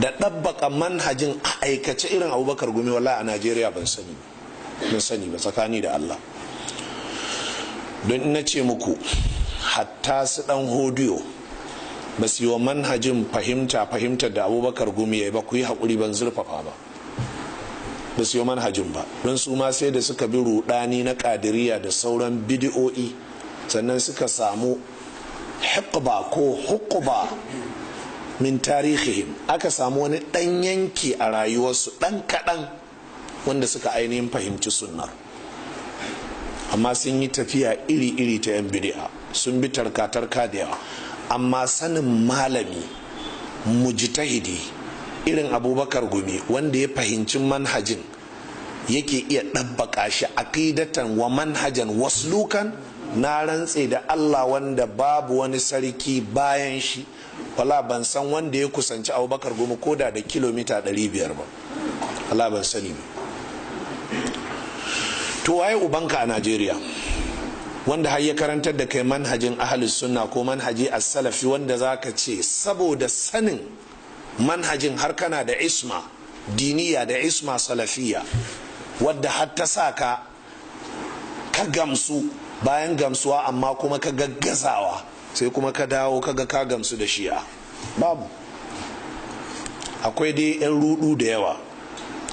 Da ɗabbaka manhajin a aikace irin Abubakar Gumi, wallahi a Najeriya ban sani ban sani ba, tsakani da Allah. Don ina ce muku, hatta su dan Hodiyo ba su yi wa manhajin fahimta fahimtar da Abubakar Gumi ya yi ba. Ku yi haƙuri, ban zurfafa ba. Ba su yi manhajin ba, don su ma sai da suka bi rudani na Kadiriya da sauran bidi'o'i, sannan suka samu hiqba ko hukuba min tarihihim, aka samu wani ɗan yanki a rayuwarsu ɗan kaɗan wanda suka ainihin fahimci sunnar. Amma sun yi tafiya iri-iri ta 'yan bidi'a, sun bi tarka-tarka da yawa. Amma sanin malami mujtahidi irin Abubakar Gumi, wanda ya fahimci manhajin, yake iya ɗabbaƙa shi aqidatan wa manhajan waslukan, na rantse da Allah wanda babu wani sarki bayan shi, wala ban san wanda ya kusanci Abubakar Gumi koda da kilomita 500 ba. Wala ban sani ba. To, waye ubanka a Najeriya wanda har ya karantar da kai manhajin Ahlus Sunna ko manhaji as-salafi, wanda zaka ce saboda sanin manhajin har kana da isma diniya da isma salafiya, wadda har ta sa ka ka gamsu, bayan gamsuwa amma kuma ka gaggazawa, sai kuma ka dawo ka ga ka gamsu da Shi'a? Babu. Akwai dai 'yan rudu da yawa.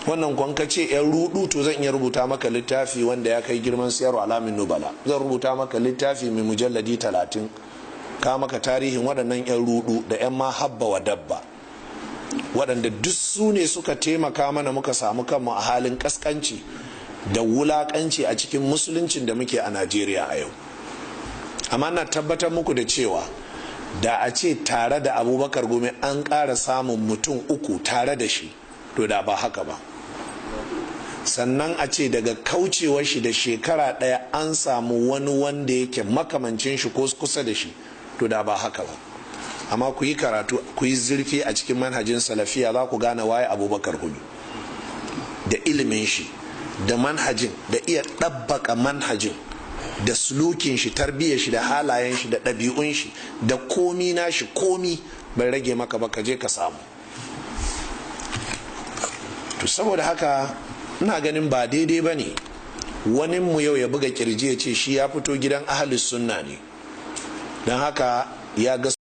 Wannan kwan ka ce 'yan rudu, to zan iya rubuta maka littafi wanda ya kai girman Siyar Alamin Nubala. Zan rubuta maka littafi mai mujalladi 30, ka maka tarihin waɗannan 'yan rudu da 'yan ma habba wa dabba, waɗanda duk su ne suka taimaka mana muka samu kanmu a halin kaskanci da wulakanci a cikin musuluncin da muke a Najeriya a yau. Amma na tabbatar muku da cewa da a ce tare da Abubakar Gumi an ƙara samun mutum uku tare da shi, to da ba haka ba. Sannan a ce daga kaucewar shi da shekara ɗaya an samu wani wanda yake makamancin shi ko kusa da shi, to da ba haka ba. Amma ku yi karatu, ku yi zurfi a cikin manhajin salafiya, za ku gane waye Abubakar Gumi, da ilimin shi, da manhajin, da iya ɗabbaka manhajin, da sulukin shi, tarbiyyar shi, da halayen shi, da ɗabi'un shi, da komi na shi. Komi bai rage maka ba, ka je ka samu. To, saboda haka ina ganin ba daidai ba ne wani mu yau ya buga kirji ya ce shi ya fito gidan Ahalus Sunna ne, don haka ya ga